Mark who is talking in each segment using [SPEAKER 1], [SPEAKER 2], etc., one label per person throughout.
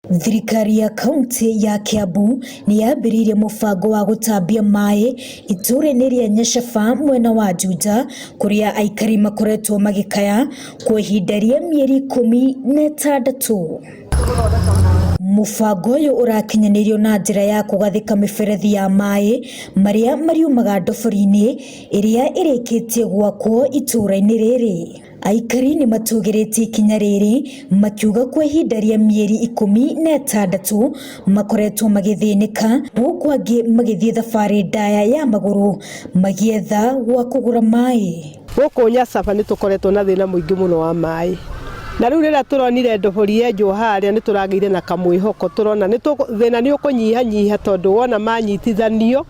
[SPEAKER 1] Thirikari ya kaunti ya Kiambu nĩ yambĩrĩirie mũbango wa gũtambia maĩ itũũra-inĩ rĩa Nyacaba mwena wa Juja kũrĩa aikari makoretwo magĩkaya kwa ihinda rĩa mĩeri 16. Mũbango ũyũ ũrakinyanĩrio na njĩra ya kũgathĩka mĩberethi ya maĩ marĩa mariumaga ndobori-inĩ ĩrĩa ĩrĩkĩtie gwakwo itũũra-inĩ rĩrĩ. Aikari nĩ matũgĩrĩtie ikinya rĩrĩ makiuga kwa ihinda rĩa mĩeri 16 makoretwo magĩthĩnĩka gũkũ angĩ magĩthiĩ thabarĩ ndaya ya magũrũ magĩetha gwa kũgũra maĩ.
[SPEAKER 2] Gũkũ Nyacaba nĩ tũkoretwo na thĩna mũingĩ mũno wa maĩ, na rĩu rĩrĩa tũronire ndobori yenjwo harĩa nĩ tũragĩire na kamwĩhoko, tũrona thĩna nĩ ũkũnyihanyiha tondũ wona manyitithanio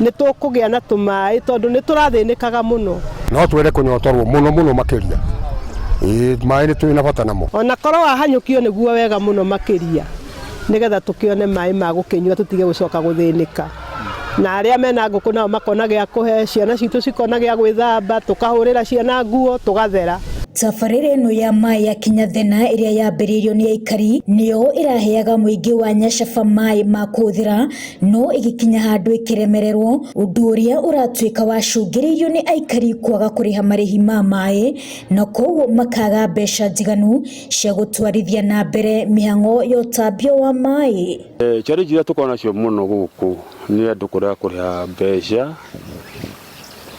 [SPEAKER 2] nĩ tũkũgĩa na tũmaĩ tondũ nĩ tũrathĩnĩkaga mũno.
[SPEAKER 3] No twende kũnyotorwo mũno mũno makĩria, ĩĩ maĩ nĩ twĩ na bata namo.
[SPEAKER 2] Ona korwo wahanyũkio nĩguo wega mũno makĩria nĩgetha tũkĩone maĩ ma gũkĩnyua tũtige gũcoka gũthĩnĩka, na arĩa mena ngũkũ nao makona gĩa kũhe, ciana citũ cikona gĩa gwĩthamba, tũkahũrĩra ciana nguo tũgathera.
[SPEAKER 1] Tabarĩra ĩno ya maĩ ya Kinya Thena ĩrĩa yambĩrĩirio nĩ aikari nĩyo ĩraheaga mũingĩ wa Nyacaba maĩ ma kũhũthĩra no ĩgĩkinya handũ ĩkĩremererwo, ũndũ ũrĩa ũratuĩka wacũngĩrĩirio nĩ aikari kwaga kũrĩha marĩhi ma maĩ na koguo makaga mbeca njiganu cia gũtwarithia na mbere mĩhang'o ya ũtambio wa maĩ.
[SPEAKER 4] Challenge iria tũkoragwo nacio mũno gũkũ nĩ andũ kũrega kũrĩha mbeca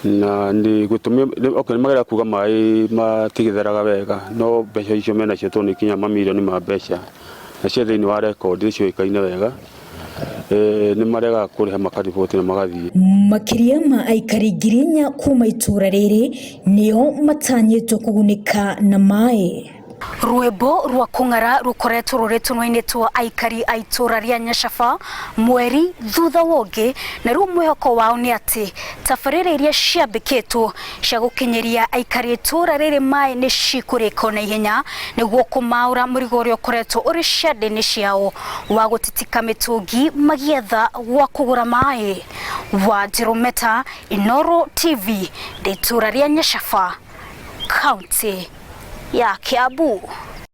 [SPEAKER 4] na nĩ gũtũmi okay, nĩ mageragia kuga maĩ matigĩtheraga wega no mbeca icio menacio tondũ nĩ ikinyaga mamirioni ma mbeca na cia thĩinĩ wa rekondi nĩ ciũĩkaine wega. Nĩ maregaga kũrĩha makariboti na magathiĩ.
[SPEAKER 1] Makĩria ma aikari 4,000 kuma itũũra rĩrĩ nĩo matanyĩtwo kũgunĩka na maĩ. Rwĩmbo rwa kũng'ara rũkoretwo rũrĩ tũnua-inĩ twa aikari a itũũra rĩa Nyacaba mweri thutha wa ũngĩ, na rĩu mwĩhoko wao nĩ atĩ tabarĩra iria ciambĩkĩtwo cia gũkinyĩria aikari itũũra rĩrĩ maĩ nĩ cikũrĩka na ihenya nĩguo kũmaũra mũrigo ũrĩa ũkoretwo ũrĩ ciande-inĩ ciao wa gũtitika mĩtũngi magĩetha gwa kũgũra maĩ. Wanjirũ Meta, Inooro TV, ndĩ itũũra rĩa Nyacaba, kaunti ya Kiambu.